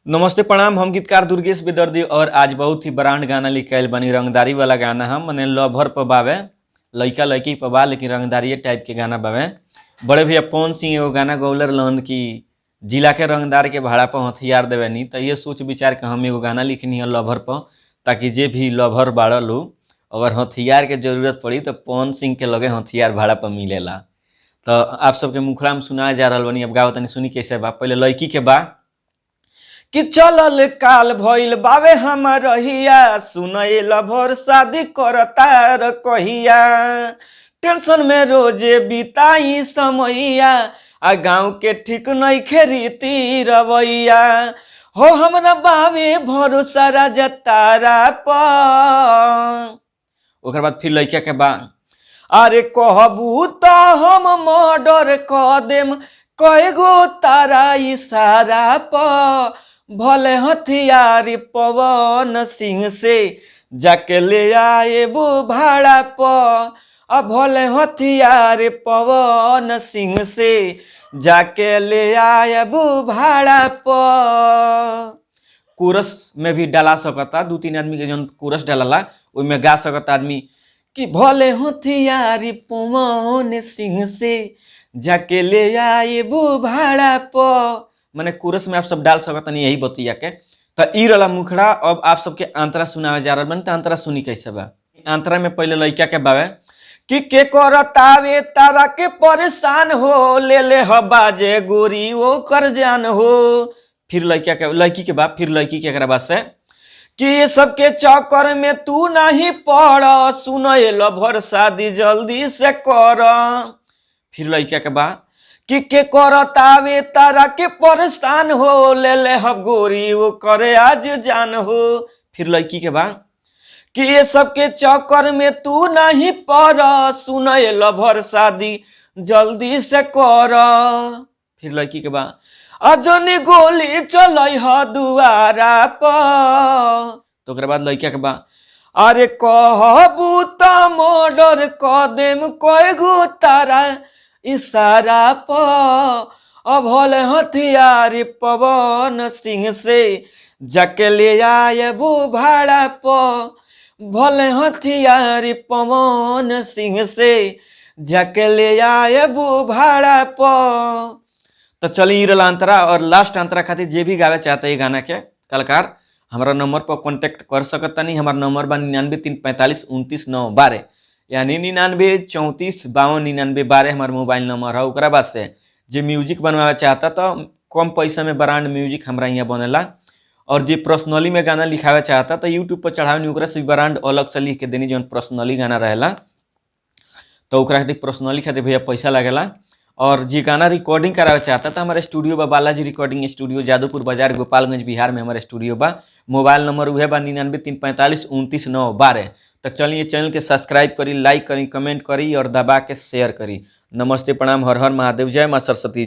नमस्ते प्रणाम, हम गीतकार दुर्गेश बेदर्दी और आज बहुत ही ब्रांड गाना लिख आयल बानी। रंगदारी वाला गाना हम मने लभर पर बावे, लइका लइकी पर बा, लेकिन रंगदारी टाइप के गाना बावे। बड़े भैया पवन सिंह एगो गाना गौलर रहन कि जिला के रंगदार के भाड़ा पर हथियार देवे नी, तो ये सोच विचार के हम एगो गाना लिखनी है लभर पर, ताकि जे भी लभर बाड़ल हो अगर हथियार के जरूरत पड़ी तो पवन सिंह के लगे हथियार भाड़ा पर मिलेला। तो आप सबके मुखड़ा में सुनाए जा रहल बानी। अब गावत तनी सुनी कैसे बा। पहले लड़की के बा कि चलल काल भइल बावे हमर रहिया, सुनैल भर शादी करतार कहिया, टेंशन में रोजे बिताई समैया, आ गाँव के ठीक नइखे रीति रवैया, हो हमरा बावे भरोसा राजा तारा पर। ओकर बाद फिर लड़का के बा, अरे कहबू त हम मर्डर क देम कएगो तारा इशारा प, भले हथियार पवन सिंह से जाके ले आएबू भाड़ा प, आ भले हथियार पवन सिंह से जाके ले आएबू भाड़ा प। कोरस में भी डाला सकता, दू तीन आदमी के जौन कोरस डालाला ओहिमे गा सकता आदमी कि भले हथियारी पवन सिंह से जाके ले आएबू भाड़ा प, माने कोरस में आप सब डाल सकतनी यही बतिया के। तो ई रहला मुखड़ा। अब आप सबके आंतरा सुनावे जा रहल बानी, त आंतरा सुनी कैसे बा। आंतरा में पहले लइका के बावे कि के करतावे तारा के परेशान हो, ले ले ह बाजे गोरी ओ कर जान हो। फिर लड़का के लड़की के बाप, फिर लड़की के एकरा बाद से कि ये सब के चक्कर में तू नहीं पड़, सुन लभर शादी जल्दी से कर। फिर लड़का के बा कि के करतावे तारा के परेशान हो, ले ले हम गोरी वो करे आज जान हो। फिर लड़की के बा कि ये सब के चक्कर में तू नहीं पड़, सुन लभर शादी जल्दी से कर। फिर लड़की के बा अजनी गोली चलै ह दुआरा पर। तो ओकरा बाद लड़का के बा, अरे कहबू त मर्डर क देम कएगो तारा इशारा प, अब भले हथियार पवन सिंह से जाके ले आएबू भाड़ा प, भले हथियार पवन सिंह से जाके ले आएबू भाड़ा प। तो चलिए ई रहला अंतरा। और लास्ट अंतरा खातिर जे भी गावे चाहता है गाना के कलाकार हमारा नंबर पर कांटेक्ट कर सकता नहीं। हमारा नंबर बा 9934529912, यानी 9934529912 हमारा मोबाइल नंबर है। ओकरा बाद से जे म्यूजिक बनवावे चाहता तो कम पैसा में ब्रांड म्यूजिक हमारा यहाँ बनेला, और जे पर्सनली में गाना लिखावे चाहता तो यूट्यूब पर चढ़ावे ओकरा से ब्रांड अलग से लिख के देनी जौन पर्सनली गाना रहेला, तो ओकरा खातिर पर्सनली खातिर भैया पैसा लागेला। और जे गाना रिकॉर्डिंग करावे चाहता तो हमारे स्टूडियो बा बालाजी रिकॉर्डिंग स्टूडियो, जादूपुर बाजार, गोपालगंज, बिहार में हमारे स्टूडियो बा। मोबाइल नंबर उहे बा 9934529912। तो चलिए चैनल के सब्सक्राइब करी, लाइक करी, कमेंट करी और दबा के शेयर करी। नमस्ते, प्रणाम, हर हर महादेव, जय माँ सरस्वती।